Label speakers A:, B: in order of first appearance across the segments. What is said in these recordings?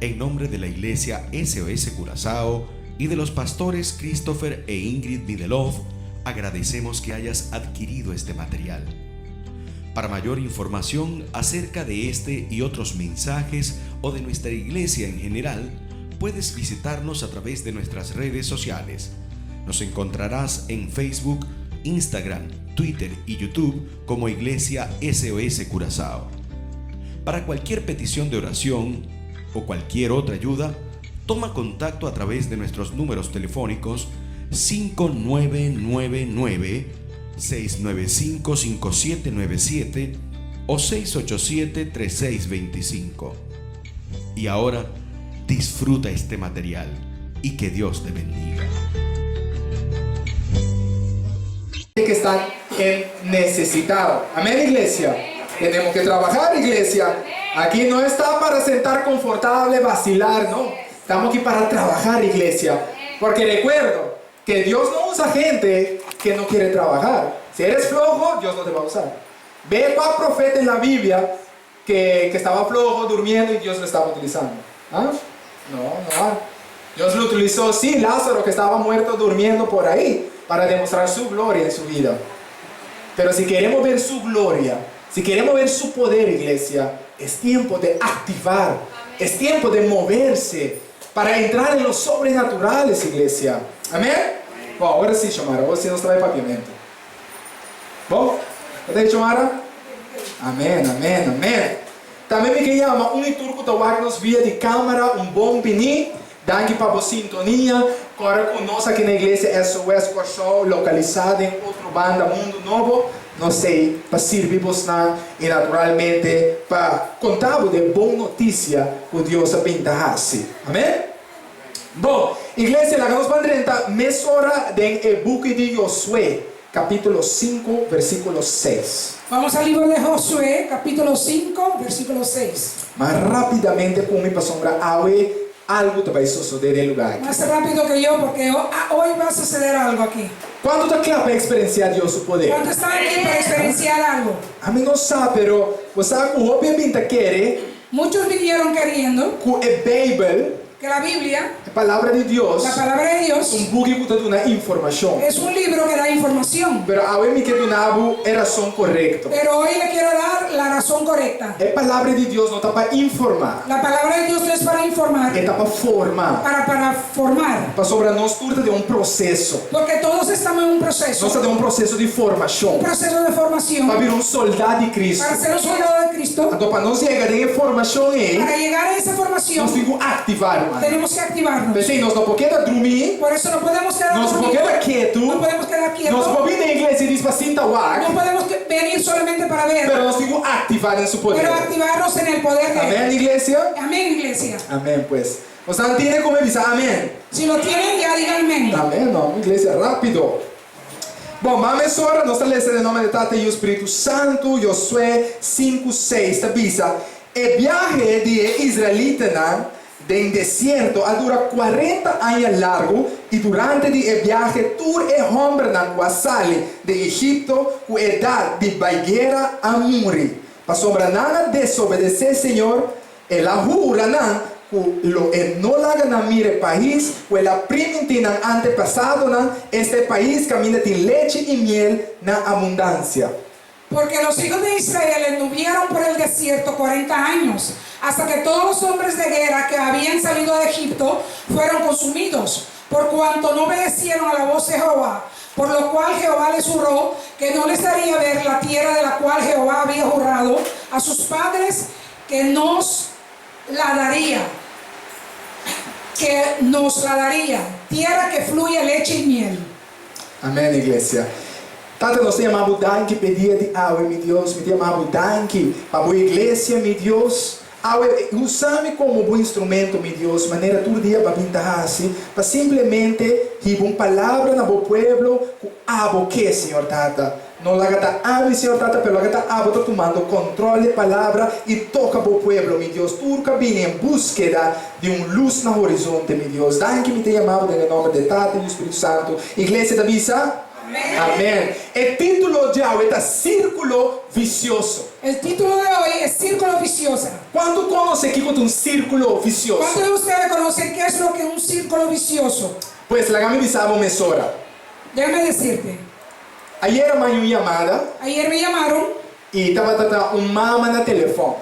A: En nombre de la Iglesia SOS Curazao y de los pastores Christopher e Ingrid Midelov, agradecemos que hayas adquirido este material. Para mayor información acerca de este y otros mensajes o de nuestra iglesia en general, puedes visitarnos a través de nuestras redes sociales. Nos encontrarás en Facebook, Instagram, Twitter y YouTube como Iglesia SOS Curazao. Para cualquier petición de oración o cualquier otra ayuda, toma contacto a través de nuestros números telefónicos 5999 695 5797 o 687 3625. Y ahora, disfruta este material y que Dios te bendiga.
B: Que están en necesitado. Amén, iglesia. Tenemos que trabajar, iglesia. Aquí no está para sentar confortable, vacilar, no. Estamos aquí para trabajar, iglesia. Porque recuerdo que Dios no usa gente que no quiere trabajar. Si eres flojo, Dios no te va a usar. Ve cuál profeta en la Biblia que estaba flojo, durmiendo y Dios lo estaba utilizando. ¿Ah? No, no. Dios lo utilizó, sí, Lázaro que estaba muerto durmiendo por ahí, para demostrar su gloria en su vida. Pero si queremos ver su gloria, si queremos ver su poder, iglesia, es tiempo de activar, es tiempo de moverse para entrar en los sobrenaturales, iglesia. Amén? Bon, awor si, Xomara, awor si nos ta bay papiamento. Bon, ta Xomara? Amèn, amèn, amèn. Tambe mi ke yama un i tur ku ta wak nos via di kamera un bon bini. Danki pa bo sintonia. Kòrda ku nos aki na Iglesia SOS Kòrsou, lokalisá den Otrobanda Mundu Nobo, nos ei pa sirbi bosnan i naturalmente pa konta bo den bon notisia ku Dios a bin ta hasi. Amèn. Bon, Iglesia, laga nos ban drenta mesora den e buki di Josué, kapítulo 5, versíkulo 6.
C: Vamos al libro de Josué, capítulo 5, versículo 6.
B: Mas rápidamente ku mi pasobra awe algu ta bai sosodé den lugá aki.
C: Más rápido que yo, porque hoy va a suceder algo aquí.
B: Kuantu ta kla pa eksperensiá Dios su poder?
C: ¿Cuánto están aquí para experienciar algo?
B: Ami no sa, pero bo sa ku hopi a bin ta kere
C: Muchos vinieron queriendo
B: ku e Beibel,
C: que la Biblia,
B: e Palabra di Dios,
C: la palabra de Dios,
B: un buki ku ta duna informashon.
C: es un libro que da información.
B: Pero awe mi ke duna bo e rason korekto.
C: Pero hoy le quiero dar la razón correcta.
B: E Palabra di Dios no ta pa informá.
C: La palabra de Dios no es para informar,
B: E ta pa forma.
C: para formar.
B: Pasobra nos tur ta den un proseso.
C: Porque todos estamos en un proceso.
B: Nos ta den un proseso di formashon.
C: Un proceso de formación.
B: Pa bira un soldá di Kristu.
C: Para ser un soldado de Cristo.
B: Anto pa nos yega den e formashon ei,
C: Para llegar a esa formación,
B: nos tin ku aktivá, ruman.
C: tenemos que activarnos.
B: P'esei nos no por keda drumí.
C: Por eso no podemos quedar
B: Nos por
C: dormidos.
B: keda ketu.
C: No podemos quedar quietos.
B: Nos por bin den iglesia djis pa sinta wak.
C: No podemos venir solamente para ver.
B: Pero nos tin ku aktivá den su poder.
C: Pero activarnos en el poder de Él.
B: Amèn, iglesia?
C: Amén, iglesia.
B: Amèn, pues. Boso tine ku mi bisa amèn?
C: Si lo tienen, ya digan amén.
B: Amèn, no, iglesia, rápido. Bon, mas mesora nos ta lesa den nòmber di Tata, Yu, Spiritu Santu, Josué 5, 6 ta bisa, E biahe di e israelitanan den desierto a dura 40 aña largu, i durante di e biahe tur e hòmbernan ku a sali di Egipto ku edat di bai guera a muri, pasobra nan a desobedesé Señor. El a hura nan ku lo e no laga nan mira e pais ku el a primintí nan antepasadonan, esta e pais kaminda tin lechi i miel na abundansia.
C: Porque los hijos de Israel anduvieron por el desierto 40 años, hasta que todos los hombres de guerra que habían salido de Egipto fueron consumidos, por cuanto no obedecieron a la voz de Jehová, por lo cual Jehová les juró que no les daría ver la tierra de la cual Jehová había jurado a sus padres que nos la daría, que nos la daría, tierra que fluye leche y miel.
B: Amèn, iglesia. Tata, nos ta yama bo danki p'e dia di awe, mi Dios. Mi ta yama bo danki pa bo iglesia, mi Dios. Awe, usa mi komo bo instrumento, mi Dios, manera tur dia bo a bin ta hasi, pa simplemente hiba un palabra na bo pueblo ku abo ke, Señor Tata. No laga ta ami, Señor Tata, pero laga ta abo ta tumando control di e palabra y toca bo pueblo, mi Dios. Tur cu a bini en busqueda di un luz na horizonte, mi Dios. Danki mi ta yama bo den e nomber di e Tata, Yu, Spiritu Santo. Iglesia ta bisa? Amèn. E título djawe ta Sírkulo Visioso.
C: El título de hoy es Círculo Viciosa.
B: Kuantu konosé kiko ta un sírkulo visioso?
C: ¿Cuántos de ustedes conocen qué es lo que es un círculo vicioso?
B: Pues laga mi bisa bo mesora.
C: Déjame decirte.
B: Ayera mi haña un yamada.
C: Ayer me llamaron.
B: I tabata ta un mama na telefòn.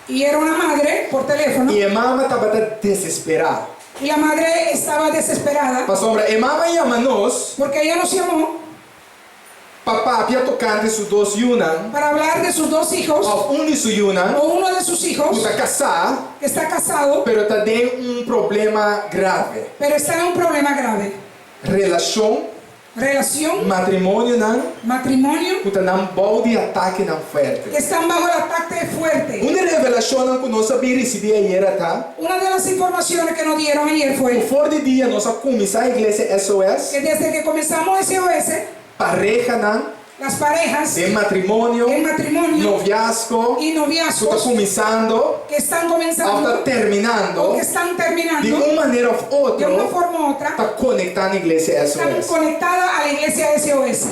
C: Y era una madre por teléfono.
B: I e mama tabata desesperá.
C: Y la madre estaba desesperada.
B: Pasobra e mama a yama nos.
C: Porque ella nos llamó.
B: Pa papia tokante su dos yunan.
C: Para hablar de sus dos hijos.
B: Òf un di su yunan.
C: O uno de sus hijos.
B: Ku ta kasá.
C: Que está casado.
B: Pero ta den un problema grave.
C: Pero está en un problema grave.
B: Relashon.
C: Relacion.
B: Matrimonionan.
C: Matrimonio.
B: Ku ta nan bou di atakenan fuerte.
C: Que están bajo el ataque fuerte.
B: Un di revelashonnan ku nos a bin risibí ayera ta.
C: Una de las informaciones que nos dieron ayer fue.
B: Ku for di dia nos a kuminsá Iglesia SOS.
C: Que desde que comenzamos SOS.
B: Parehanan.
C: Las parejas.
B: Den matrimonio.
C: En matrimonio.
B: Noviazgo.
C: Y noviazgos.
B: Ku ta kuminsando.
C: Que están comenzando.
B: Òf ta terminando.
C: O que están terminando.
B: Di un manera òf otro.
C: De una forma u otra.
B: Ta konektá na Iglesia SOS.
C: Están conectadas a la Iglesia SOS.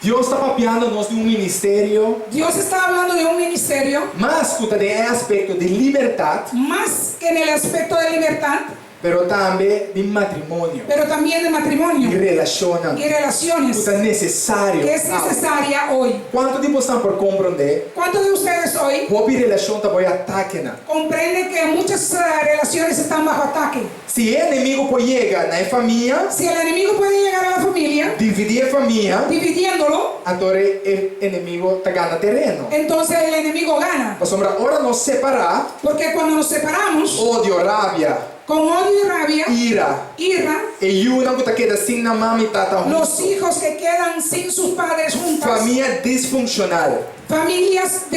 B: Dios ta papiando nos di un ministerio.
C: Dios está hablando de un ministerio.
B: Mas ku ta den e aspekto di libertat.
C: Mas que en el aspecto de libertad.
B: Pero tambe di matrimonio.
C: Pero también de matrimonio.
B: Di relashonnan.
C: Y relaciones.
B: Ku ta nesesario.
C: Que es necesaria hoy.
B: Kuantu di bosnan por komprondé?
C: Kuantos de ustedes hoy?
B: Hopi relashon ta bai atakenan.
C: Comprenden que muchas relaciones están bajo ataque.
B: Si e enemigo por yega na e famia.
C: Si el enemigo puede llegar a la familia.
B: Dividí e famia.
C: Dividiéndolo.
B: Anto e enemigo ta gana tereno.
C: Entonces el enemigo gana.
B: Pasobra ora nos separá.
C: Porque cuando nos separamos.
B: Odio, rabia.
C: Con odio y rabia.
B: Ira.
C: Ira.
B: E yunan ku ta keda sin nan mama i tata huntu.
C: Los hijos que quedan sin sus padres juntas.
B: Famia disfunshonal.
C: Familias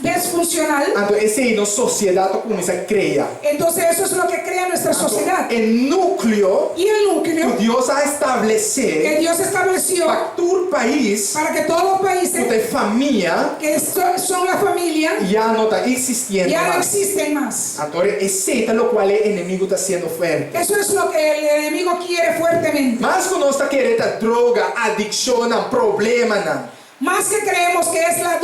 C: desfuncional.
B: Anto esei nos sosiedat ta kuminsá krea.
C: Entonces eso es lo que crea nuestra sociedad.
B: E núkleo.
C: Y el núcleo.
B: Ku Dios a establesé.
C: Que Dios estableció.
B: Pa tur pais.
C: Para que todos los países.
B: Ku ta e famia.
C: Que son la familia.
B: Ya no ta existiendo
C: Ya no
B: mas.
C: existen mas.
B: Anto esei ta lokual e enemigu ta hasiendo fuerte.
C: Eso es lo que el enemigo quiere fuertemente.
B: Mas ku nos ta kere ta droga, adikshonnan, problemanan.
C: Mas que creemos que es la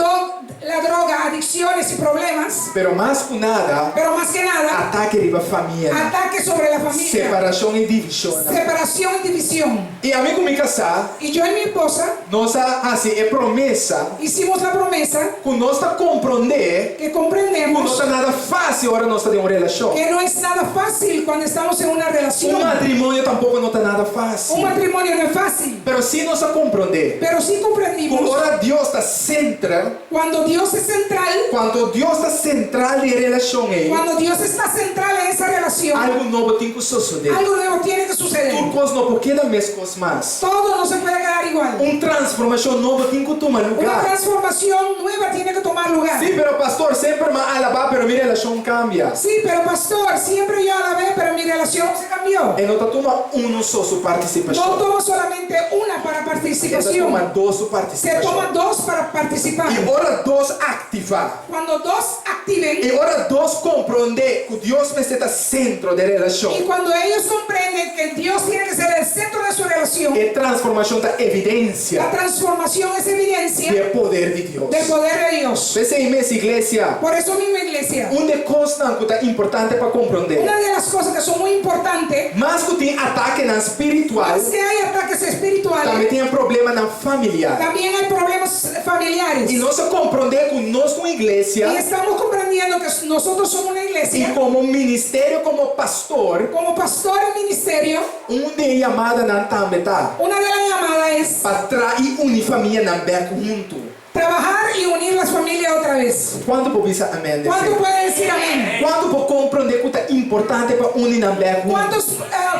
C: la droga, adicciones y problemas.
B: Pero mas ku nada.
C: Pero mas que nada.
B: Atake riba famianan.
C: Ataque sobre la familia.
B: Separashon i divishonnan.
C: Separación y división.
B: I ami ku mi kasá.
C: Y yo y mi esposa.
B: Nos a hasi e promesa.
C: Hicimos la promesa.
B: Ku nos ta komprondé.
C: Que comprendemos.
B: Ku no ta nada fásil ora nos ta den un relashon.
C: Que no es nada fácil cuando estamos en una relación.
B: Un matrimonio tampoko no ta nada fásil.
C: Un matrimonio no es fácil.
B: Pero sí nos a komprondé.
C: Pero sí comprendimos.
B: Ku ora Dios ta sentra.
C: Cuando Dios es central.
B: Cuando Dios ta sentral den e relashon ei.
C: Cuando Dios está central en esa relación.
B: Algu nobo tin ku sosodé.
C: Algo nuevo tiene que suceder.
B: Tur kos no por keda meskos mas.
C: Todo no se puede quedar igual.
B: Un transformashon nobo tin ku tuma lugá.
C: Una transformación nueva tiene que tomar lugar.
B: Sí, pero pastor, semper m'a alabá, pero mi relashon kambia.
C: Sí, pero pastor, siempre yo alabé, pero mi relación se cambió.
B: E no ta tuma unu so su partisipashon.
C: No toma solamente una para participación.
B: E ta tuma dos su partisipashon.
C: Se toma dos para participar.
B: I ora dos aktivá.
C: Cuando dos activen.
B: I ora dos komprondé ku Dios mester ta sentro den relashon.
C: Y cuando ellos comprenden que Dios tiene que ser el centro de su relación.
B: E transformashon ta evidensia.
C: La transformación es evidencia.
B: Di e poder di Dios.
C: Del poder de Dios.
B: P'esei mes, iglesia.
C: Por eso mismo, iglesia.
B: Un di e kosnan ku ta importante pa komprondé.
C: Una de las cosas que son muy importante.
B: Mas ku tin atakenan spiritual.
C: Mas que hay ataques espirituales.
B: Tambe tin e problemanan familiar.
C: También hay problemas familiares.
B: I nos a komprondé ku nos ta un iglesia.
C: Y estamos comprendiendo que nosotros somos una iglesia.
B: I komo ministerio, komo pastor.
C: Como pastor y ministerio.
B: Un di e yamadanan tambe ta.
C: Una de la llamada es.
B: Pa traha i uni famianan bèk huntu.
C: Trabajar y unir las familias otra vez.
B: Kuantu por bisa amén di
C: Kuantu
B: esei?
C: puede decir amén?
B: Kuantu por komprondé ku ta importante pa uni nan bèk huntu?
C: Kuantos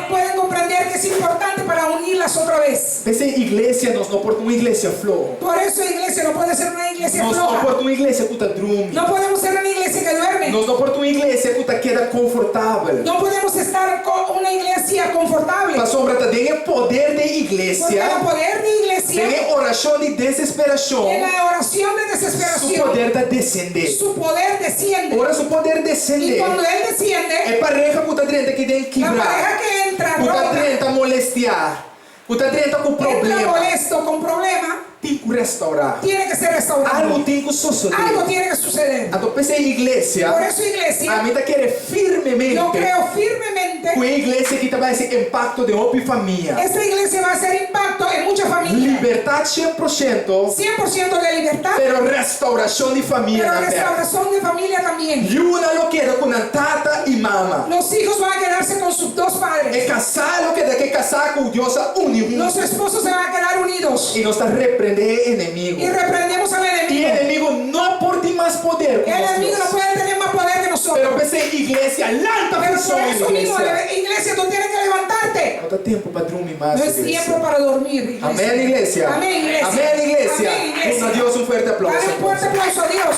C: pueden comprender que es importante para unirlas otra vez?
B: P'esei iglesia nos no por ta un iglesia floho.
C: Por eso iglesia no puede ser una iglesia
B: Nos no
C: floja.
B: por ta un iglesia ku ta drumi.
C: No podemos ser una iglesia que duerme.
B: Nos no por ta un iglesia ku ta keda konfortabel.
C: No podemos estar con una iglesia confortable.
B: Pasobra ta den e poder den iglesia.
C: Porque el poder de iglesia.
B: Den e orashon di desesperashon.
C: En la oración de desesperación.
B: Su poder ta descendé.
C: Su poder desciende.
B: Ora su poder descendé.
C: Y cuando él desciende.
B: E pareha ku ta drenta aki den kibra.
C: La pareja que entra
B: Ku ta
C: roba.
B: drenta molestiá. Ku ta drenta ku
C: Entra
B: problema.
C: molesto con problema.
B: Tin ku restourá.
C: Tiene que ser restaurado.
B: Algu tin ku sosodé.
C: Algo tiene que suceder.
B: Anto p'esei iglesia.
C: Por eso, iglesia.
B: Ami ta kere firmemente.
C: Yo creo firmemente.
B: Ku e iglesia aki ta bai hasi impakto den hopi famia.
C: Esta iglesia va a hacer impacto en mucha familia.
B: Libertat 100%.
C: 100% de libertad.
B: Pero restaurashon di famia
C: Pero
B: tambe.
C: restauración de familia también.
B: Yunan lo keda ku nan tata i mama.
C: Los hijos van a quedarse con sus dos padres.
B: E kasá lo keda ku e kasá ku Dios a uni huntu.
C: Los esposos se van a quedar unidos.
B: I nos ta reprendé e enemigu.
C: Y reprendemos al
B: I
C: enemigo.
B: e enemigu no por tin mas poder ku
C: El
B: nos
C: enemigo
B: Dios.
C: no puede tener más poder que nosotros.
B: Pero p'esei iglesia, lanta
C: Pero por
B: funcion
C: eso mismo,
B: iglesia.
C: iglesia, tú tienes que levantarte.
B: No ta tempu pa drumi mas,
C: No es
B: iglesia.
C: tiempo para dormir, iglesia.
B: Amén, iglesia.
C: Amén, iglesia.
B: Amén, iglesia.
C: Amén, iglesia.
B: Duna Dios un fuerte aplauso.
C: Dale un fuerte aplauso a Dios.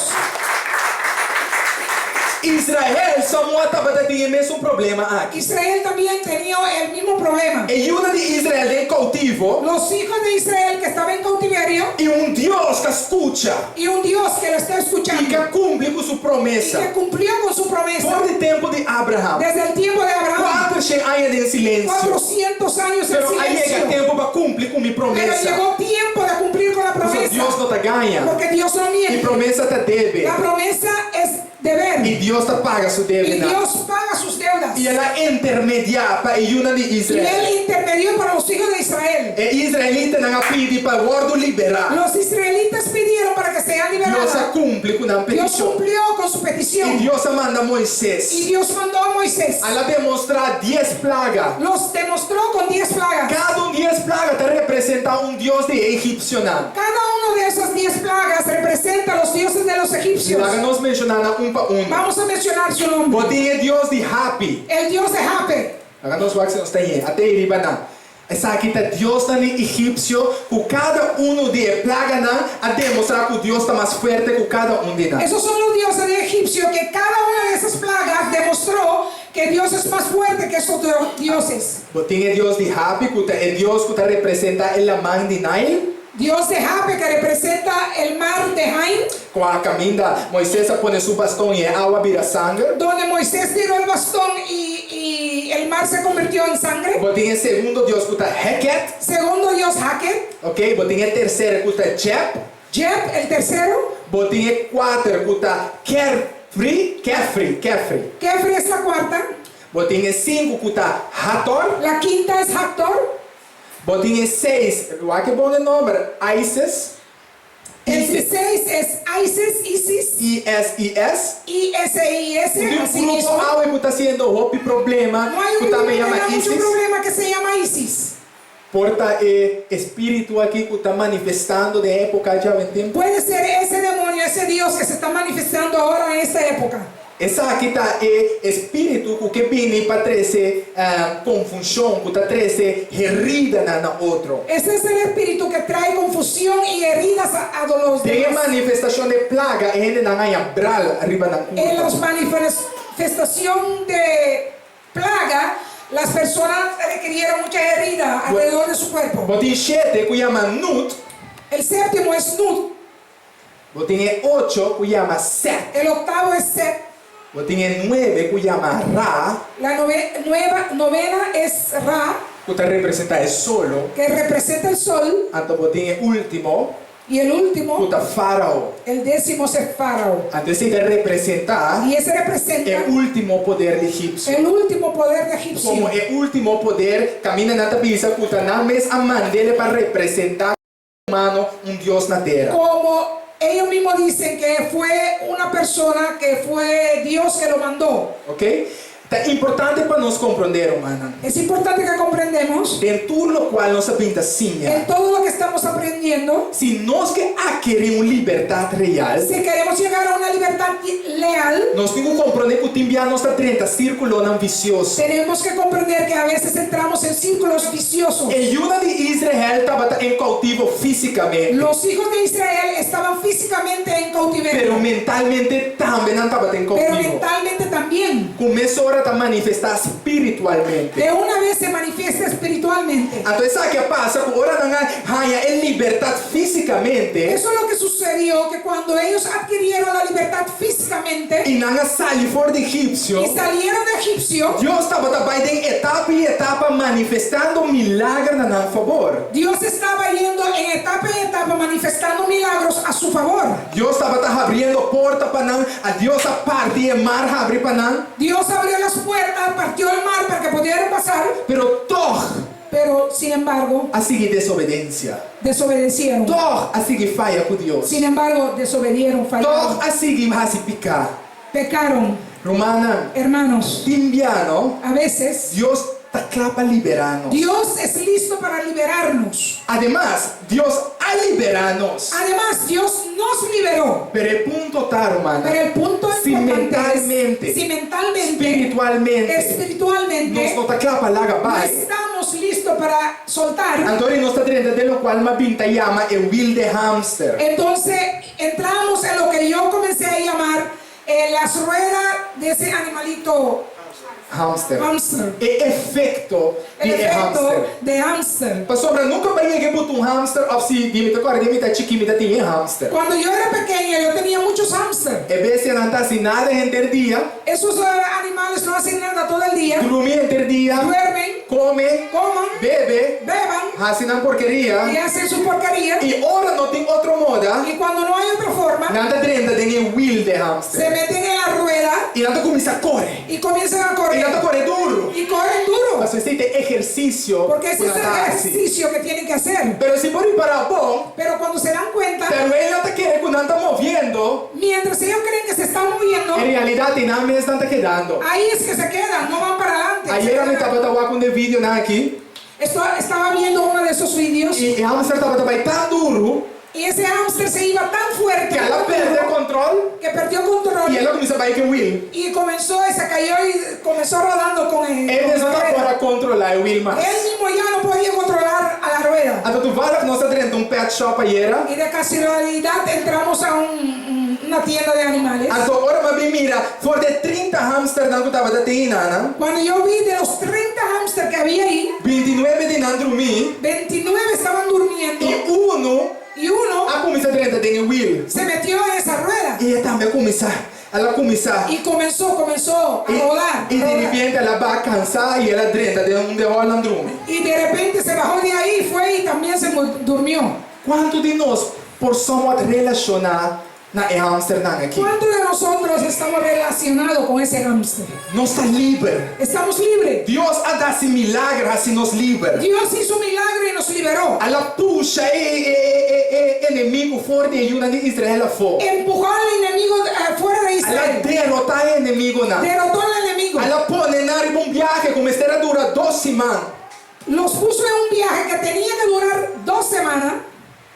B: Israel Samoa tabata tin e mesun problema aki.
C: Israel también tenía el mismo problema.
B: E yunan di Israel den koutivo.
C: Los hijos de Israel que estaban en cautiverio.
B: I un Dios ta skucha.
C: Y un Dios que lo está escuchando.
B: I ku a kumpli ku su promesa.
C: Y que cumplió con su promesa.
B: For di tempu di Abraham.
C: Desde el tiempo de Abraham.
B: 400 aña den silensio.
C: 400 años en
B: Pero a
C: silencio.
B: yega tempu pa kumpli ku mi promesa.
C: Pero llegó tiempo de cumplir con la promesa.
B: Dios no ta gaña.
C: Porque Dios no miente.
B: I promesa ta debe.
C: La promesa es deber.
B: I Dios ta paga su debenan.
C: Y Dios paga sus deudas.
B: I el a intermediá pa e yunan di Israel.
C: Y él intermedió para los hijos de Israel.
B: E israelitanan a pidi pa wòrdu liberá.
C: Los israelitas pidieron para que sean liberados.
B: Dios a kumpli ku nan
C: Dios
B: petishon.
C: cumplió con su petición.
B: I Dios a manda Moisés.
C: Y Dios mandó a Moisés.
B: El a demostrá dies plaga.
C: Los demostró con dies plagas.
B: Kada un dies plaga ta representá un dios di e egipsionan.
C: Cada uno de esas dies plagas representa los dioses de los egipcios.
B: Laga nos menshoná nan un pa un.
C: Vamos a mencionar su nombre.
B: Bo tin e dios di Hapi.
C: El dios de Hape.
B: Laga nos wak si nos ta hien. Ate riba nan. Esaki ta diosnan di egipsio ku kada unu di e plaganan a demostrá ku Dios ta mas fuerte ku kada un di nan.
C: Esos son los dioses de egipcio que cada una de esas plagas demostró que Dios es más fuerte que esos dioses.
B: Bo tin e dios di Hapi ku ta e dios ku ta representá e laman di Nile.
C: Dios de Hape que representa el mar de Jain.
B: Kua kaminda Moises a pone su baston i e awa a bira sanger.
C: Donde Moisés tiró el bastón y y el mar se convirtió en sangre.
B: Bo tin e segundo dios ku ta Heket.
C: Segundo dios Haket.
B: Ok, bo tin e terser ku ta Jeb.
C: Jeb, el tercero.
B: Bo tin e kuater ku ta Kerfri, Kefri, Kefri.
C: Kefri es la cuarta.
B: Bo tin e sinku ku ta Hator.
C: La quinta es Hator.
B: Bo tin e seis, wak e bon e nomber, Isis.
C: El seis es Isis, Isis.
B: I-S-I-S.
C: I-S-I-S,
B: Tin un
C: así
B: grupo
C: mismo.
B: awe ku ta hasiendo hopi problema
C: No hay un
B: ku
C: grupo
B: tambe
C: que
B: yama
C: tenga mucho
B: Isis.
C: problema que se llama Isis.
B: Por ta e espíritu aki ku ta manifestando den e époka djawentin.
C: Puede ser ese demonio, ese Dios que se está manifestando ahora en esta época.
B: Esaki ta e espíritu ku ke bini pa trese konfushon, ku ta trese heridanan na otro.
C: Ese es el espíritu que trae confusión y heridas a los
B: Den e
C: demás.
B: manifestashon de plaga e hendenan haña bral riba nan
C: En
B: kurpa.
C: los manifestación de plaga, las personas adquirieron muchas heridas alrededor de su cuerpo.
B: Bo tin shete ku yama Nut.
C: El séptimo es Nut.
B: Bo tin e ocho ku yama Set.
C: El octavo es Set.
B: Bo tin e nuebe ku yama Ra.
C: La nueva, novena es Ra.
B: Ku ta representá e solo.
C: Que representa el sol.
B: Anto bo tin e último.
C: Y el último.
B: Ku ta Fárao.
C: El décimo es Fárao.
B: Anto esei ta representá.
C: Y ese representa.
B: E último poder di Egipcio.
C: El último poder de Egipcio.
B: Komo e último poder, kaminda nan ta bisa ku ta nan mes a mand'é pa representá humano un dios na tera.
C: Como ellos mismos dicen que fue una persona que fue Dios que lo mandó.
B: Ok? Ta importante pa nos komprondé, rumannan.
C: Es importante que comprendemos.
B: Den tur lokual nos a bin ta siña.
C: En todo lo que estamos aprendiendo.
B: Si nos ke adkerí un libertat real.
C: Si queremos llegar a una libertad leal.
B: Nos tin ku komprondé ku tin bia nos ta drenta sírkulonan visioso.
C: Tenemos que comprender que a veces entramos en círculos viciosos.
B: E yunan di Israel tabata en koutivo físikamente.
C: Los hijos de Israel estaban físicamente en cautiverio.
B: Pero mentalmente tambe nan tabata en
C: Pero
B: koutivo.
C: mentalmente también.
B: Ku mesora ta manifestá spiritualmente.
C: De una vez se manifiesta. manifiesta espiritualmente.
B: Anto esaki a pasa ku ora nan a haña e libertat físikamente.
C: Eso es lo que sucedió, que cuando ellos adquirieron la libertad físicamente.
B: I nan a sali for di Egipsio.
C: Y salieron de Egipcio.
B: Dios tabata bai den etapa i etapa manifestando milager na nan fabor.
C: Dios estaba yendo en etapa y etapa manifestando milagros a su favor.
B: Dios tabata habriendo porta pa nan, a Dios a parti e mar habri pa nan.
C: Dios abrió las puertas, partió el mar para que pudieran pasar.
B: Pero tòg.
C: Pero sin embargo.
B: A sigui desobedensia.
C: Desobedecieron.
B: Tòg a sigui faya ku Dios.
C: Sin embargo, desobedieron, fallaron.
B: Tòg a sigui hasi piká.
C: Pecaron.
B: Rumannan.
C: Hermanos.
B: Tin bia no.
C: A veces.
B: Dios ta kla pa liberá nos.
C: Dios es listo para liberarnos.
B: Ademas, Dios a liberá nos.
C: Ademas, Dios nos liberó.
B: Pero e punto ta, rumannan.
C: Pero el punto
B: Si
C: importante
B: mentalmente.
C: es, si mentalmente,
B: Spiritualmente.
C: espiritualmente,
B: Nos no ta kla pa laga
C: no
B: bai.
C: estamos listos para soltar.
B: Anto nos ta drenta den lokual m'a bin ta yama e wiel di hamster.
C: Entonces entramos en lo que yo comencé a llamar eh, las ruedas de ese animalito
B: Hamster.
C: hamster.
B: E efekto
C: El
B: di e
C: efecto
B: hamster.
C: de hamster.
B: Pasobra nunka bo a yega buta un hamster òf si di mi ta kòrda di mi ta chikí mi ta tin e hamster.
C: Cuando yo era pequeña yo tenía muchos hamster.
B: E bestianan ta hasi nada henter dia.
C: Esos animales no hacen nada todo el día.
B: Drumi henter dia.
C: Duermen.
B: Kome.
C: Coman.
B: Bebe.
C: Beban.
B: Hasi nan porkeria.
C: Y hacen su porquería.
B: I ora no tin otro moda.
C: Y cuando no hay otra forma.
B: Nan ta drenta den e wiel di hamster.
C: Se meten en la rueda.
B: I nan ta kuminsá kore.
C: Y comienzan a correr.
B: I nan ta kore duru.
C: Y corren duro.
B: Pasobra esei ta e ehersisio
C: Porque
B: ku
C: ese es
B: nan
C: el
B: ta hasi.
C: ejercicio que tienen que hacer.
B: Pero si bo ripará bon.
C: Pero cuando se dan cuenta.
B: Terwijl nan ta kere ku nan ta moviendo.
C: Mientras ellos creen que se están moviendo.
B: En realidat einan mes nan ta kedando.
C: Ahí es que se quedan, no van para adelante.
B: Ayera mi tabata wak un de videonan aki.
C: Esto, estaba viendo uno de esos videos.
B: I e hamster tabata bai tan duru.
C: Y ese hamster se iba tan fuerte.
B: Ke el a perde control.
C: Que perdió control.
B: I el a kuminsá bai ku e wiel.
C: Y comenzó y se cayó y comenzó rodando con el.
B: E mes no ta por a kontrolá e wiel mas.
C: Él mismo ya no podía controlar a la rueda.
B: Anto toevallig nos a drenta un pet shop ayera.
C: Y de casualidad entramos a un, una tienda de animales.
B: Anto ora m'a bin mira for di e 30 hamsternan ku tabata tin einan.
C: Cuando yo vi de los 30 hamster que había ahí.
B: 29 di nan drumí.
C: 29 estaban durmiendo.
B: I uno.
C: Y uno.
B: A kuminsá drenta den e wiel.
C: Se metió en esa rueda.
B: I e tambe a kuminsá. El a kuminsá.
C: Y comenzó, comenzó a rodar.
B: I di repente el a baha kansá i el a drenta den un de hòlnan drumi.
C: Y de repente se bajó de ahí, fue y también se durmió.
B: Kuantu di nos por somewhat relashoná na e hamsternan aki?
C: Kuantu de nosotros estamos relacionados con ese hamster?
B: Nos ta liber.
C: Estamos libre.
B: Dios a hasi milager hasi nos liber.
C: Dios hizo un milagro y nos liberó.
B: El a pusha e e e e enemigu for di e yunan di Israel afó.
C: Empujó al enemigo fuera de Israel.
B: El a derotá e enemigunan.
C: Derotó al enemigo.
B: El a pone nan riba un biahe ku mester a dura dos siman.
C: Los puso en un viaje que tenía que durar dos semanas.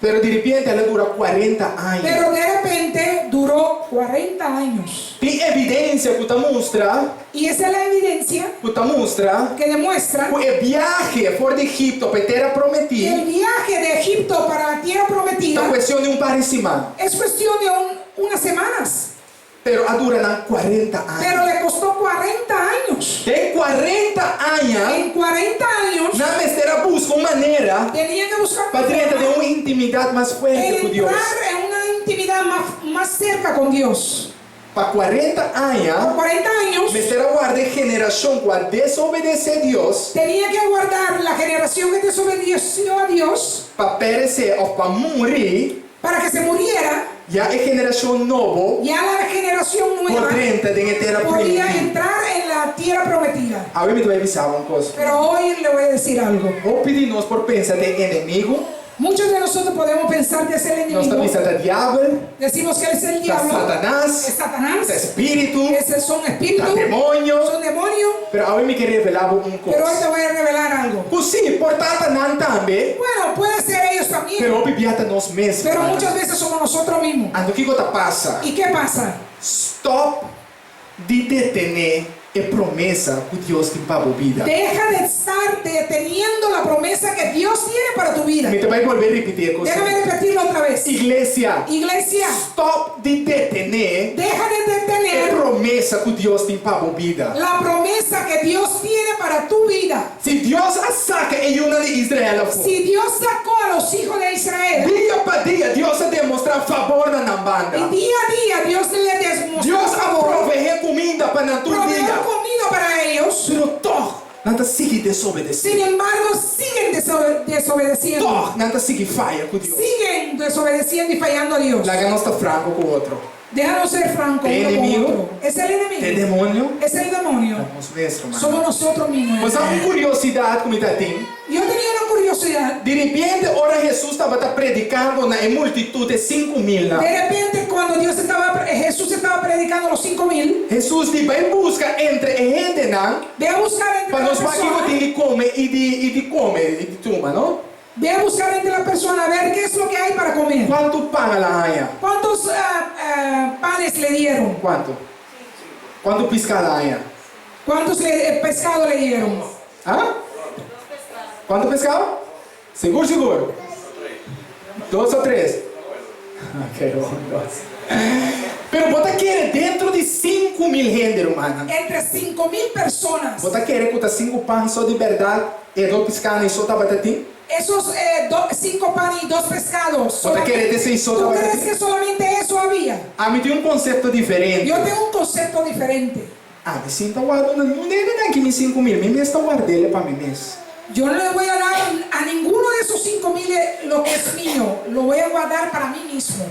B: Pero diripiente el a dura kuarenta aña.
C: Pero de repente duró kuarenta años.
B: Tin evidensia ku ta mustra.
C: Y esa es la evidencia.
B: Ku ta mustra.
C: Que demuestra.
B: Ku e biahe for di Egipto pa e tera prometí.
C: El viaje de Egipto para la tierra prometida.
B: Ta kuestion di un par di siman.
C: Es cuestión de un, unas semanas.
B: Pero a dura nan kuarenta aña.
C: Pero le costó kuarenta años.
B: Den kuarenta aña.
C: En kuarenta años.
B: Nan mester a buska un manera.
C: Tenían que buscar
B: Pa drenta den un intimidat mas fuerte ku Dios.
C: Entrar en una intimidad más, más cerca con Dios.
B: Pa kuarenta aña.
C: Por kuarenta años.
B: Mester a warda e generashon ku a desobedesé Dios.
C: Tenía que aguardar la generación que desobedeció a Dios.
B: Pa peresé òf pa muri.
C: Para que se muriera.
B: Ya e generashon nobo.
C: Ya la generación nueva.
B: Por drenta den e tera
C: Podía
B: primintí.
C: entrar en la tierra prometida.
B: Awe mi ta bai bisa bo un kos.
C: Pero hoy le voy a decir algo.
B: Hopi di nos por pensa den enemigu.
C: Muchos de nosotros podemos pensar que es el
B: Nos ta
C: enemigo.
B: bisa ta diabel.
C: Decimos que él es el
B: Ta
C: diablo.
B: Satanas.
C: Es Satanás.
B: Ta spiritu.
C: Ese son espíritu.
B: Ta demonio.
C: Son demonio.
B: Pero awe mi ke revelá bo un kos.
C: Pero hoy te voy a revelar algo.
B: Ku sí, por ta ta nan tambe.
C: Bueno, puede ser ellos también.
B: Pero hopi bia ta nos mes.
C: Pero muchas veces somos nosotros mismos.
B: Anto kiko ta pasa?
C: Y qué pasa?
B: Stop di detené e promesa ku Dios tin pa bo bida.
C: Deja de estar deteniendo la promesa que Dios tiene para tu vida.
B: Mi ta bai bolbe ripití e kos.
C: Déjame repetirlo otra vez.
B: Iglesia.
C: Iglesia.
B: Stop di detené.
C: Deja de detener.
B: E promesa. promesa ku Dios tin pa bo bida.
C: La promesa que Dios tiene para tu vida.
B: Si Dios a saka e yunan di Israel afó.
C: Si Dios sacó a los hijos de Israel.
B: Dia pa dia Dios a demostrá fabor na nan banda.
C: Y día a día Dios le demostró
B: Dios a
C: favor.
B: proveé kuminda pa nan tur
C: Proveó
B: dia.
C: comida para ellos.
B: Pero tòg nan ta sigui desobedesé.
C: Sin embargo, siguen desobedeciendo.
B: Tòg nan ta sigui faya ku Dios.
C: Siguen desobedeciendo y fallando a Dios.
B: Laga nos ta franko ku otro.
C: Déjanos ser franco
B: Te
C: uno con
B: enemigo?
C: otro. Es el
B: Te
C: enemigo.
B: demonio?
C: Es el demonio.
B: Ta nos mes, ruman.
C: Somos nosotros mismos.
B: Bo sa un kuriosidat ku mi ta tin?
C: Yo tenía una curiosidad.
B: Di ripiente ora Hesus tabata predikando na e multitut e 5000 nan.
C: De repente cuando Dios estaba, Jesús estaba predicando a los 5000.
B: Hesus di, Bai buska entre e hendenan.
C: Ve a buscar entre
B: Pa
C: las
B: nos wak kiko
C: personas.
B: tin di kome i di i di kome i di tuma, no?
C: Ve a buscar entre las personas a ver qué es lo que hay para comer.
B: Kuantu pan a la haña?
C: Cuántos panes le dieron?
B: Kuantu? Kuantu piská a la haña?
C: Cuántos pescado le dieron?
B: Ah? Kuantu peská? Sigur sigur? Dos o tres? Ok, un, dos. Pero bo ta kere dentro di 5000 hende, rumannan.
C: Entre 5000 personas.
B: Bo ta kere ku ta sinku pan so di bèrdat e dos piskánan so tabata tin?
C: Esos cinco panes y dos pescados.
B: Bo ta kere te esei so
C: ¿Tú
B: tabata
C: crees
B: tin?
C: que solamente eso había?
B: Ami tin un konsepto diferente.
C: Yo tengo un concepto diferente.
B: Ami sin ta warda na ningun hende den aki mi 5000, mi mes ta ward'el pa mi mes.
C: Yo no le voy a dar a ninguno de esos 5000 lo que es mío, lo voy a guardar para mí mismo.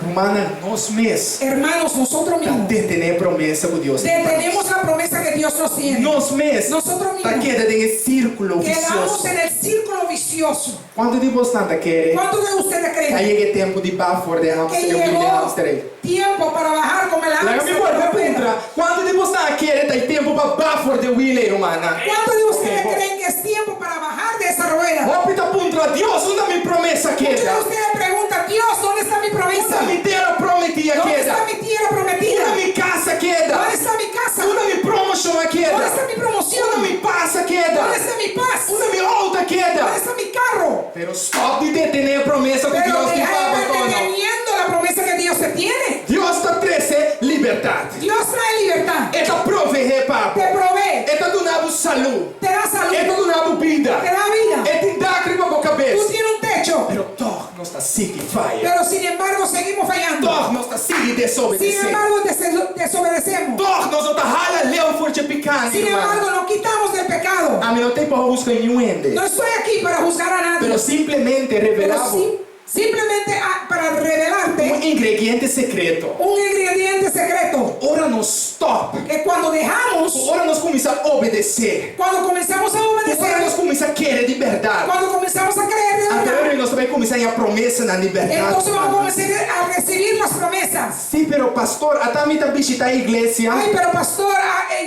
B: Rumannan, nos mes
C: Hermanos, nosotros
B: ta
C: mismos
B: detené e promesa ku Dios tin pa nos.
C: detenemos la promesa que Dios nos tiene.
B: Nos mes
C: Nosotros
B: ta
C: mismos
B: keda den e sírkulo
C: quedamos
B: visioso.
C: en el círculo vicioso.
B: Kuantu di bosnan ta kere
C: Cuántos de ustedes
B: a
C: creen
B: yega e tempu di baha for di e
C: que
B: hamster, e wiel di
C: llegó
B: hamster ei?
C: tiempo para bajar como el
B: Laga mi
C: hamster de
B: bolbe
C: la rueda?
B: puntra, kuantu di bosnan a kere ta e tempu pa baha for di e wiel ei, rumannan?
C: Cuántos de ustedes
B: Ok, bo.
C: creen que es tiempo para bajar de esa rueda?
B: Hopi ta puntra, Dios, unda mi promesa
C: Muchos de
B: keda?
C: ustedes preguntan, Dios, ¿dónde está mi promesa?
B: Unda mi tera prometí a
C: ¿Dónde
B: keda?
C: está mi tierra prometida?
B: Unda mi kas a keda?
C: ¿Dónde está mi casa?
B: Unda mi promoshon a keda?
C: ¿Dónde está mi promoción?
B: Unda mi pas a keda?
C: ¿Dónde está mi paz?
B: Unda mi outo a keda?
C: ¿Dónde está mi carro?
B: Pero stop di detené e promesa ku
C: Pero
B: Dios tin
C: deja
B: pa
C: de
B: bo
C: estar
B: tono.
C: deteniendo la promesa que Dios te tiene.
B: Dios ta trese libertat.
C: Dios trae libertad.
B: E ta proveé pa bo.
C: Te provee.
B: E ta duna bo salú.
C: Te da salud.
B: E ta duna bo bida.
C: Te da vida.
B: E tin dak riba bo kabes.
C: Tú tienes un techo.
B: Pero tòg nos ta sigui faya.
C: Pero sin embargo seguimos fallando.
B: Tòg nos ta sigui desobedesé.
C: Sin embargo desobedecemos.
B: Tòg nos no ta hala leu for dje piká,
C: Sin
B: ruman.
C: embargo no quitamos del pecado.
B: Ami no ta ei pa husga niun hende.
C: No estoy aquí para juzgar a nadie.
B: Pero simplemente revelá
C: Pero
B: bo.
C: simplemente para revelarte.
B: Un ingrediente sekreto.
C: Un ingrediente secreto.
B: Ora nos stòp.
C: Que cuando dejamos.
B: Ora nos kuminsá obedesé.
C: Cuando comenzamos a obedecer.
B: Ora nos kuminsá kere di bèrdat.
C: Cuando comenzamos a creer de verdad.
B: Anto ora nos ta bai kuminsá haña promesanan di bèrdat.
C: Entonces vamos a comenzar a recibir las promesas.
B: Sí, pero pastor, ata mi ta bishitá e iglesia.
C: Ay, pero pastor,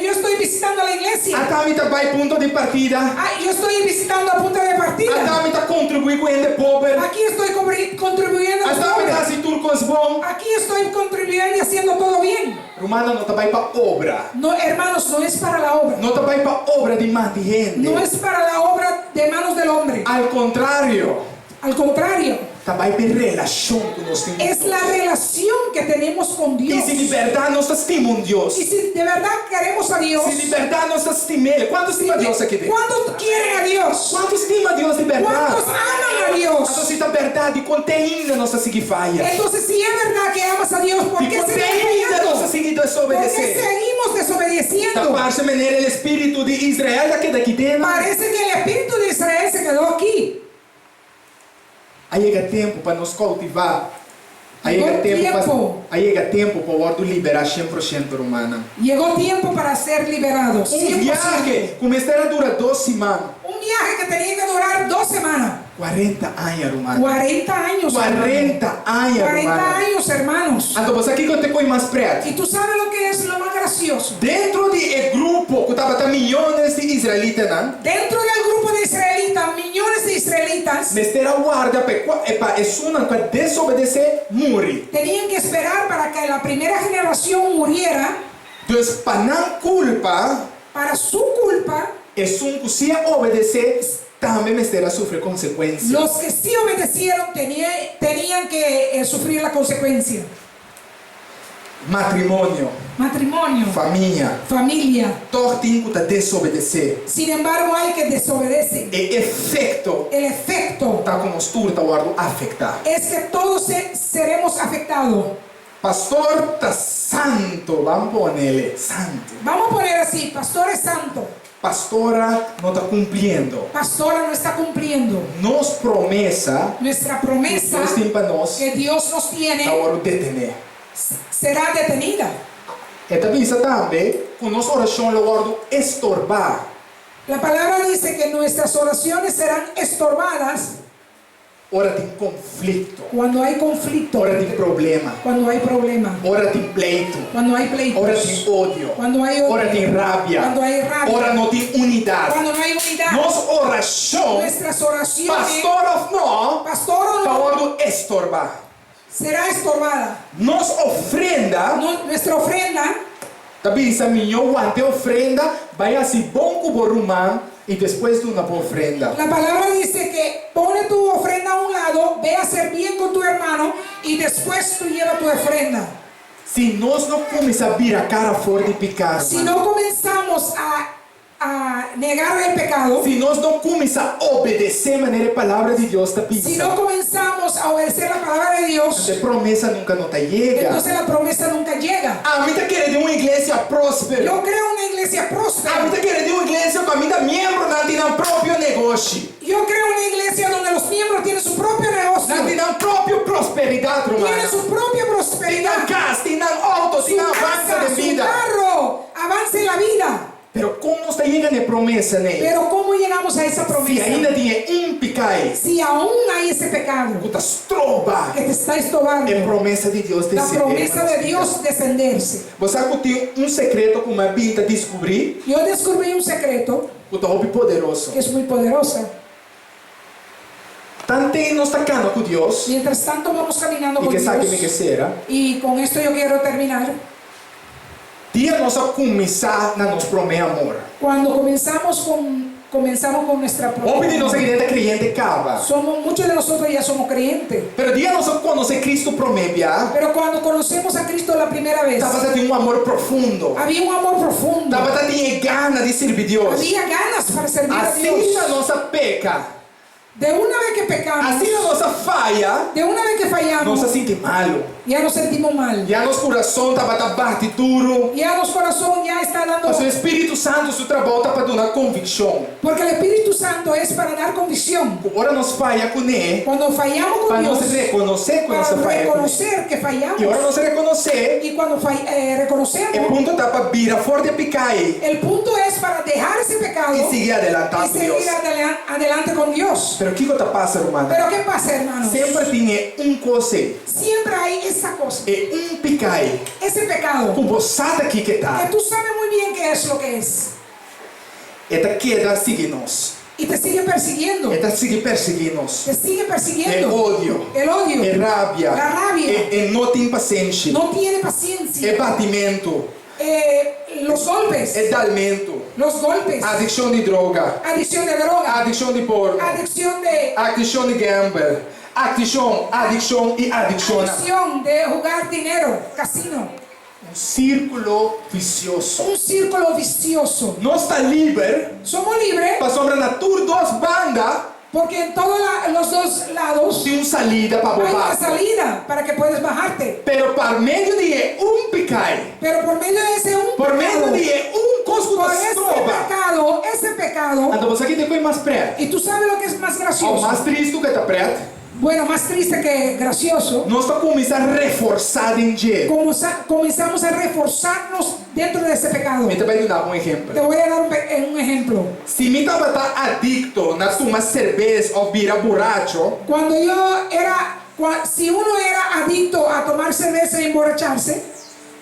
C: yo estoy visitando la iglesia.
B: Ata mi ta bai punto di partida.
C: Ay, yo estoy visitando a punto de partida.
B: Ata mi ta kontribuí ku hende pober.
C: Aquí estoy contribuyendo a los
B: Ata mi ta
C: pobres.
B: hasi tur kos bon.
C: Aquí estoy contribuyendo y haciendo todo bien.
B: Rumannan, no ta bai pa obra.
C: No, hermanos, no es para la obra.
B: No ta bai pa obra di man di hende.
C: No es para la obra de manos del hombre.
B: Al kontrario.
C: Al contrario.
B: Ta bai p'e relashon ku nos tin ku
C: Es
B: Dios.
C: la relación que tenemos con
B: I
C: Dios.
B: si di bèrdat nos ta stima un Dios.
C: Y si de verdad queremos a Dios.
B: Si di bèrdat nos ta stim'El. Kuantu stima Dios aki den?
C: Cuántos quieren a Dios?
B: Kuantu stima Dios di bèrdat?
C: Cuántos aman a Dios?
B: Anto si ta bèrdat, dikon te ainda nos ta sigui faya?
C: Entonces si es verdad que amas a Dios, por qué
B: Dikon te
C: seguimos
B: ainda
C: fallando?
B: nos ta sigui
C: Por qué
B: desobedesé?
C: seguimos desobedeciendo?
B: Ta parse manera el espíritu di Israel ta keda aki den.
C: Parece que el espíritu de Israel se quedó aquí.
B: A yega tempu pa nos koutivá. A yega
C: Llegó
B: tempu pa
C: tiempo.
B: A yega tempu pa wòrdu liberá 100% rumannan.
C: Llegó tiempo para ser liberados.
B: Un
C: 100%.
B: viahe ku mester a dura dos siman.
C: Un viaje que tenía que durar dos semanas.
B: Kuarenta aña, rumannan.
C: 40 años, hermano.
B: Kuarenta aña,
C: 40
B: rumannan.
C: años, hermanos.
B: Anto bo sa kiko ta koi mas pret?
C: Y tú sabes lo que es lo más gracioso.
B: Dentro di e grupo ku tabata miyones di israelitanan.
C: Dentro del grupo de israelitas, millones de israelitas.
B: Mester a warda pa e kua, pa esunnan ku a desobedesé muri.
C: Tenían que esperar para que la primera generación muriera.
B: Dus pa nan kulpa.
C: Para su culpa.
B: Esun ku sí a obedesé tambe mester a sufri konsekuensia.
C: Los que sí obedecieron tenían que sufrir la consecuencia.
B: Matrimonio.
C: Matrimonio.
B: Famia.
C: Familia.
B: Tòg tin ku ta desobedesé.
C: Sin embargo hay que desobedecen.
B: E efekto.
C: El efecto.
B: Ta ku nos tur ta wòrdu afektá.
C: Es que todos seremos afectado.
B: Pastor ta santo, ban ponele santo.
C: Vamos a poner así, pastor es santo.
B: Pastora no ta kumpliendo.
C: Pastora no está cumpliendo.
B: Nos promesa.
C: Nuestra promesa.
B: Ku Dios tin pa nos.
C: Que Dios nos tiene.
B: Ta wòrdu detené.
C: Será detenida.
B: E ta bisa tambe ku nos orashon lo wòrdu estorbá.
C: La palabra dice que nuestras oraciones serán estorbadas.
B: Ora tin konflikto.
C: Cuando hay conflicto.
B: Ora tin problema.
C: Cuando hay problema.
B: Ora tin pleitu.
C: Cuando hay pleitos.
B: Ora tin odio.
C: Cuando hay odio.
B: Ora tin rabia.
C: Cuando hay rabia.
B: Ora no tin unidat.
C: Cuando no hay unidad.
B: Nos orashon.
C: Nuestras oraciones.
B: Pastor òf no.
C: Pastor o no.
B: Ta wòrdu estorbá.
C: Será estorbada.
B: Nos ofrenda.
C: Nuestra ofrenda.
B: Ta bisa, Mihó wanta e ofrenda, bai hasi bon ku bo ruman i despues duna bo ofrenda.
C: La palabra dice que pone tu ofrenda a un lado, ve a hacer bien con tu hermano y después tú lleva tu ofrenda.
B: Si nos no kuminsá bira kara for di piká,
C: Si no comenzamos a a negar el pecado.
B: Si nos no kuminsá obedesé manera e Palabra di Dios ta bisa.
C: Si no comenzamos a obedecer la palabra de Dios.
B: E promesa nunka no ta yega.
C: Entonces la promesa nunca llega.
B: Ami ta kere den un iglesia próspero.
C: Yo creo una iglesia próspera.
B: Ami ta kere den un iglesia ku kaminda miembronan tin nan propio negoshi.
C: Yo creo una iglesia donde los miembros tienen su propio negocio.
B: Nan tin nan propio prosperidat, rumannan.
C: Tienen su propia prosperidad.
B: Tin nan kas, tin nan outo, tin nan avanse den bida.
C: Su casa, su carro, avance en la vida.
B: Pero kon nos ta yega na e promesa nei?
C: Pero como llegamos a esa promesa?
B: Si ainda tin e un piká ei.
C: Si aun hay ese pecado.
B: Ku ta stroba.
C: Que te está estorbando.
B: E promesa di Dios desender.
C: La promesa de Dios descenderse.
B: Bo sa ku tin un sekreto ku mi a bin ta diskubrí?
C: Yo descubrí un secreto.
B: Ku ta hopi poderoso.
C: Que es muy poderosa.
B: Tanten nos ta kana ku Dios.
C: Mientras tanto vamos caminando
B: I
C: con
B: ke
C: Dios.
B: esaki mi ke sera.
C: Y con esto yo quiero terminar.
B: Dia nos a kuminsá na nos promé amor.
C: Cuando comenzamos con comenzamos con nuestra promé
B: Hopi di nos aki den ta kreyente kaba.
C: Somos muchos de nosotros ya somos creyentes.
B: Pero dia nos a konosé Cristo promé bia.
C: Pero cuando conocemos a Cristo la primera vez.
B: Tabata tin un amor profundo.
C: Había un amor profundo.
B: Tabata tin e gana di sirbi Dios.
C: Había ganas para servir a Dios.
B: Asina nos a peka.
C: De una vez que pecamos.
B: Asina nos a faya.
C: De una vez que fallamos.
B: Nos a sinti malu.
C: Ya nos sentimos mal.
B: Ya nos kurason tabata bati duru.
C: Ya nos corazón ya está dando.
B: Pasobra e Spiritu Santu su trabou ta pa duna konvikshon.
C: Porque el Espíritu Santo es para dar convicción.
B: Ku ora nos faya kuné.
C: Cuando fallamos con
B: Pa
C: Dios.
B: nos rekonosé ku nos a
C: Para
B: faya kuné.
C: reconocer que fallamos.
B: I ora nos rekonosé.
C: Y cuando reconocemos.
B: E punto ta pa bira for di e piká ei.
C: El punto es para dejar ese pecado.
B: I sigui adelantá
C: Y
B: ku Dios.
C: seguir adelante con Dios.
B: Pero kiko ta pasa, rumannan?
C: Pero qué pasa, hermanos?
B: Semper tin e un kos ei.
C: Siempre hay esa cosa.
B: E un piká ei.
C: Ese pecado.
B: Ku bo sa ta kiko e ta.
C: Que tú sabes muy bien qué es lo que es.
B: E ta keda sigui nos.
C: Y te sigue persiguiendo.
B: E ta sigui persiguí nos.
C: Te sigue persiguiendo.
B: E odio.
C: El odio.
B: E rabia.
C: La rabia.
B: E e no tin pasenshi.
C: No tiene paciencia.
B: E batimentu.
C: E los golpes.
B: E dalmentu.
C: Los golpes.
B: Adikshon di droga.
C: Adicción de droga.
B: Adikshon di porno.
C: Adicción de.
B: Adikshon di gamble. Adikshon, adikshon i adikshonnan.
C: Adicción de jugar dinero, casino.
B: Un sírkulo visioso.
C: Un círculo vicioso.
B: Nos ta liber.
C: Somos libres.
B: Pasobra na tur dos banda.
C: Porque en todos los dos lados.
B: Tin un salida pa bo
C: Hay una
B: bati.
C: salida para que puedes bajarte.
B: Pero pa medio di e un pikai.
C: Pero por medio de ese un
B: Por medio
C: pecado.
B: di e un kos ku ta
C: Por ese
B: stroba.
C: pecado, ese pecado.
B: Anto bo sa kiko ta mas pret?
C: Y tú sabes lo que es más gracioso.
B: O mas tristu ku ta pret?
C: Bueno, más triste que gracioso.
B: Nos ta kuminsá reforsá den dje.
C: Comenzamos a reforzarnos dentro de ese pecado.
B: Mi ta bai duna bo un ehempel.
C: Te voy a dar un ejemplo.
B: Si mi tabata adikto na tuma serbes òf bira buracho.
C: Cuando yo era, si uno era adicto a tomar cerveza y emborracharse.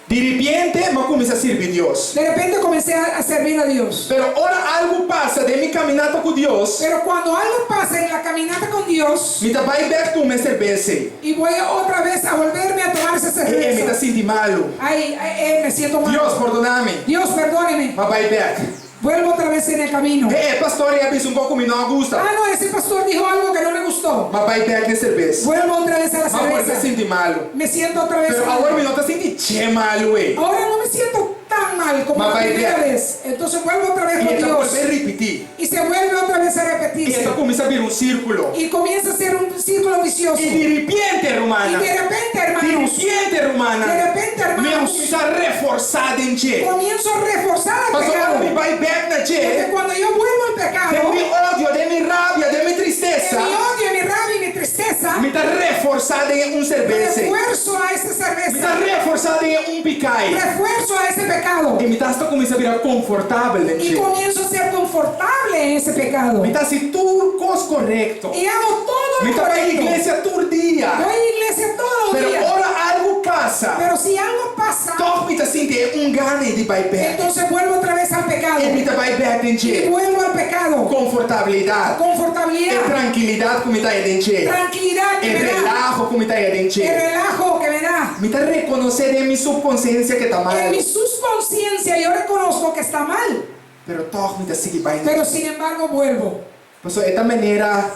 B: Di ripiente m'a kuminsá sirbi Dios.
C: De repente comencé a servir a Dios.
B: Pero ora algu pasa den mi kaminata ku Dios.
C: Pero cuando algo pasa en la caminata con Dios.
B: Mi ta bai bèk tuma e serbes ei.
C: Y voy otra vez a volverme a tomar esa cerveza.
B: E mi ta sinti malu.
C: Ay, ay, me siento mal.
B: Dios, pordona mi.
C: Dios, perdóneme.
B: M'a bai bèk.
C: Vuelvo otra vez en el camino.
B: E pastor ei a bisa un kos ku mi no a gusta.
C: Ah, no, ese pastor dijo algo que no me gustó.
B: M'a bai bèk den serbes.
C: Vuelvo otra vez a la
B: M'a bolbe
C: cerveza.
B: sinti malu.
C: Me siento otra vez
B: Pero
C: mal.
B: awor mi no ta sinti che malu ei.
C: Ahora no me siento tan mal como
B: Ma
C: la
B: vai
C: primera
B: bèk.
C: vez. Entonces vuelvo otra vez
B: I
C: con
B: e ta
C: Dios.
B: bolbe ripití.
C: Y se vuelve otra vez a
B: I e
C: repetirse.
B: ta kuminsá bira un sírkulo.
C: Y comienza a ser un círculo vicioso.
B: I di ripiente,
C: Y
B: rumannan.
C: de repente,
B: Di
C: hermanos,
B: ripiente, rumannan.
C: de repente,
B: Mi a
C: hermanos,
B: kuminsá reforsá den dje.
C: comienzo a reforzar el
B: Pasobra ora mi
C: pecado.
B: bai bèk na
C: Porque
B: dje,
C: cuando yo vuelvo al
B: den
C: pecado,
B: mi odio, den mi rabia, den mi
C: en
B: tristesa,
C: mi odio, en mi rabia y mi tristeza,
B: mi ta reforsá den e un serbes ei.
C: refuerzo a esa
B: Mi
C: cerveza,
B: ta reforsá den e un piká ei.
C: refuerzo a ese pecado.
B: I mi ta asta kuminsá bira konfortabel den
C: Y
B: dje.
C: comienzo a ser confortable en ese pecado.
B: Mi ta hasi tur kos korekto.
C: Y hago todo
B: Mi
C: lo
B: ta bai
C: correcto.
B: iglesia tur dia.
C: Voy a la iglesia todos los
B: Pero
C: días.
B: ora algu pasa,
C: Pero si algo pasa,
B: tòg mi ta sinti e un gana di bai bèk.
C: entonces vuelvo otra vez al pecado.
B: I mi ta bai bèk den
C: Y
B: dje.
C: vuelvo al pecado.
B: Konfortabilidat. E
C: Confortabilidad.
B: trankilidat ku mi ta haña den dje.
C: Tranquilidad que
B: E
C: me da.
B: relaho ku mi ta haña den
C: El
B: dje.
C: relajo que me da.
B: Mi ta rekonosé den mi supkonsiensia ke ta
C: En
B: mal.
C: mi subconsciencia yo reconozco que está mal.
B: Pero tòg mi ta sigui bai na.
C: Pero sin embargo vuelvo.
B: Pasobra e ta manera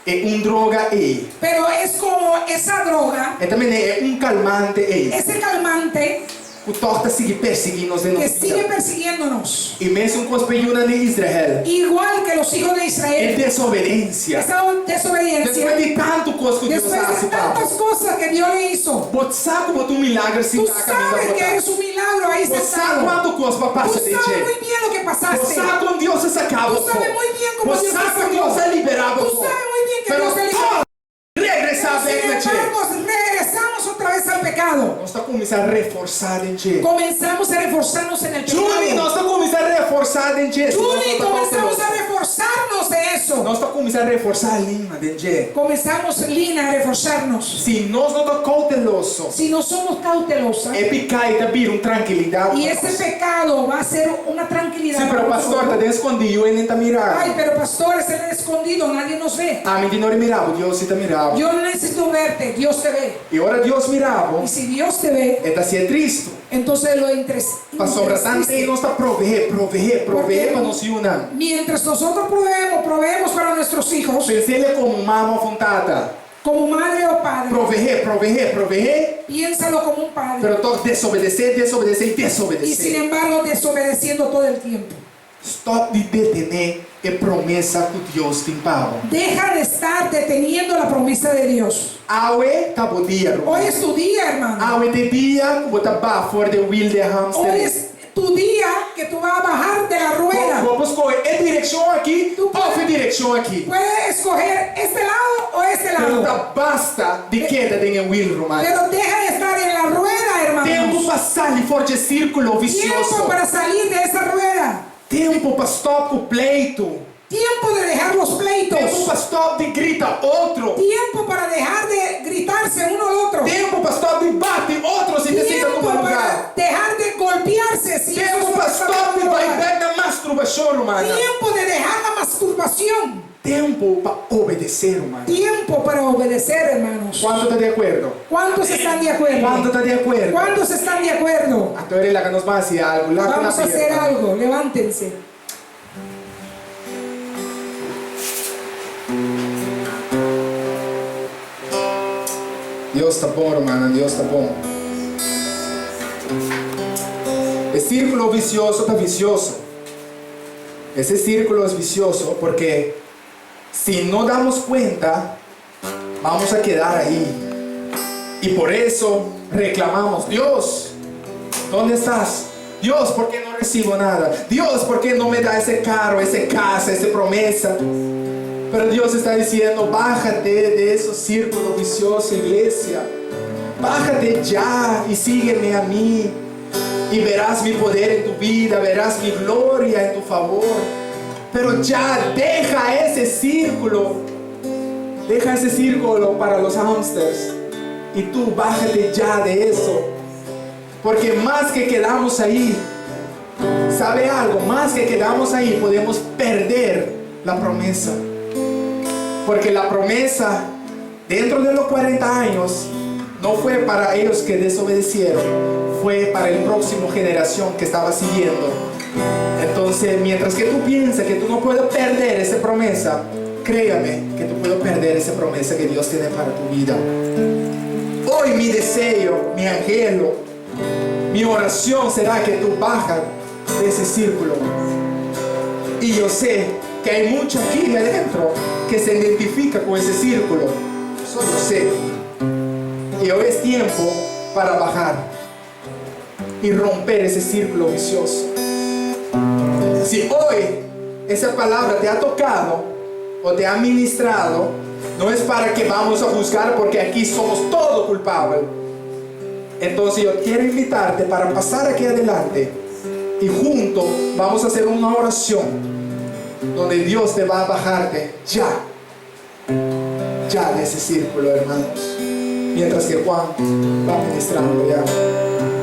B: e un droga ei.
C: Pero es como esa droga,
B: E ta manera e un kalmante ei.
C: ese calmante
B: Ku tòg ta sigui persiguí nos den
C: que
B: nos
C: sigue
B: bida.
C: persiguiéndonos.
B: I mesun kos p'e yunan di Israel.
C: Igual que los hijos de
B: E
C: Israel.
B: desobedensia.
C: Esa desobediencia.
B: Despues di tantu kos ku Dios
C: Después
B: a
C: de
B: hasi pa bo.
C: tantas cosas que Dios le hizo.
B: Bo sa ku bo ta un milager
C: Tú
B: sintá kaminda
C: sabes
B: bo
C: que
B: ta.
C: eres un milagro ahí
B: Bo sa
C: sentado.
B: kuantu kos bo a
C: Tú
B: pasa den
C: sabes
B: dje.
C: muy bien lo que
B: Bo
C: pasaste.
B: sa kon Dios a saka bo
C: Tú
B: afó.
C: sabes muy bien cómo
B: Bo
C: Dios
B: sa
C: te
B: kon
C: sacó.
B: Dios a liberá bo
C: Tú
B: afó.
C: sabes muy bien que
B: Pero
C: Dios te liberó.
B: tòg regresá
C: Pero
B: bèk
C: sin
B: na dje.
C: embargo, regresamos otra vez al pecado.
B: Nos ta kuminsá reforsá den dje.
C: Comenzamos a reforzarnos en el
B: Juni,
C: pecado.
B: nos ta kuminsá reforsá den dje. Si nos
C: Juni,
B: no ta
C: comenzamos
B: kouteloso.
C: a reforzarnos de eso.
B: Nos ta kuminsá reforsá Lina den dje.
C: Comenzamos, Lina, a reforzarnos.
B: Si nos no ta kouteloso,
C: Si no somos cautelosas,
B: e piká ei ta bira un trankilidat
C: y
B: pa
C: ese
B: nos.
C: pecado va a ser una tranquilidad.
B: Sí, pero
C: para
B: pastor, ta
C: nosotros.
B: den skondí, yu ei nen ta mira.
C: Ay, pero pastor, es en el escondido, nadie nos ve.
B: Ami tin ora mira bo, Dios sí ta mira bo.
C: Yo no necesito verte, Dios te ve.
B: I ora Dios mira bo,
C: Y si Dios te ve,
B: e ta hasié tristu.
C: entonces lo entres.
B: Pasobra tantu ei nos ta proveé, proveé, proveé pa nos yunan.
C: Mientras nosotros proveemos, proveemos para nuestros hijos,
B: Pens'é komo un mama òf un tata.
C: como madre o padre,
B: Proveé, proveé, proveé.
C: piénsalo como un padre.
B: Pero tòg desobedesé, desobedesé i
C: Y sin
B: desobedesé.
C: embargo, desobedeciendo todo el tiempo.
B: Stòp di detené e promesa ku Dios tin pa bo.
C: Deja de estar deteniendo la promesa de Dios.
B: Awe ta bo dia, ruman.
C: Hoy es tu día, hermano.
B: Awe ta e dia ku bo ta baha for di e wiel di hamster.
C: Hoy es tu día que tú vas a bajar de la rueda.
B: Bo por skohe e direkshon aki òf e direkshon aki.
C: Puedes escoger este lado o este
B: Pero
C: lado.
B: ta basta di keda den e wiel, ruman.
C: Pero deja de estar en la rueda,
B: Tempu
C: hermanos.
B: pa sali for di e sírkulo
C: Tiempo
B: visioso.
C: para salir de esa rueda.
B: Tempu pa stòp ku pleitu.
C: Tiempo de dejar los pleitos.
B: Tempu pa stòp di grita otro.
C: Tiempo para dejar de gritarse uno al otro.
B: Tempu pa stòp di bati otro si ta sinta
C: Tiempo
B: tuma lugá.
C: para dejar de golpearse si eso
B: Tempu
C: es lo
B: pa
C: que está
B: stòp di
C: tomando
B: bai
C: lugar.
B: bèk na masturbashon, ruman.
C: Tiempo de dejar la masturbación.
B: Tempu pa obedesé, ruman.
C: Tiempo para obedecer, hermanos.
B: Kuantu ta di akuerdo?
C: ¿Cuántos están de acuerdo?
B: Kuantu ta di akuerdo?
C: ¿Cuántos están de acuerdo?
B: Anto laga nos ban hasi algu. Laga
C: Vamos a
B: na
C: hacer
B: pierna.
C: algo. Levántense.
B: Dios ta bon, rumannan, Dios ta bon. E círculo vicioso ta vicioso. Ese círculo es vicioso porque si no damos cuenta, vamos a quedar ahí. Y por eso reclamamos, Dios, ¿dónde estás? Dios, ¿por qué no recibo nada? Dios, ¿por qué no me da ese carro, ese casa, esa promesa? Pero Dios está diciendo, bájate de esos círculos viciosos, iglesia. Bájate ya y sígueme a mí. Y verás mi poder en tu vida, verás mi gloria en tu favor. Pero ya deja ese círculo. Deja ese círculo para los hamsters. Y tú bájate ya de eso. Porque más que quedamos ahí, ¿sabe algo? Más que quedamos ahí, podemos perder la promesa. Porque la promesa dentro de los 40 años no fue para ellos que desobedecieron, Fue para el próximo generación que estaba siguiendo. Entonces, mientras que tú piensas que tú no puedes perder esa promesa, créame que tú puedes perder esa promesa que Dios tiene para tu vida. Hoy mi deseo, mi anhelo, mi oración será que tú bajas de ese círculo. Y yo sé que hay mucho aquí adentro que se identifica con ese círculo. Eso yo sé. Y hoy es tiempo para bajar y romper ese círculo vicioso. Si hoy esa palabra te ha tocado o te ha ministrado, no es para que vamos a juzgar porque aquí somos todos culpables. Entonces yo quiero invitarte para pasar aquí adelante y juntos vamos a hacer una oración donde Dios te va a bajarte ya, ya de ese círculo, hermanos. Mientras que Juan va ministrando ya.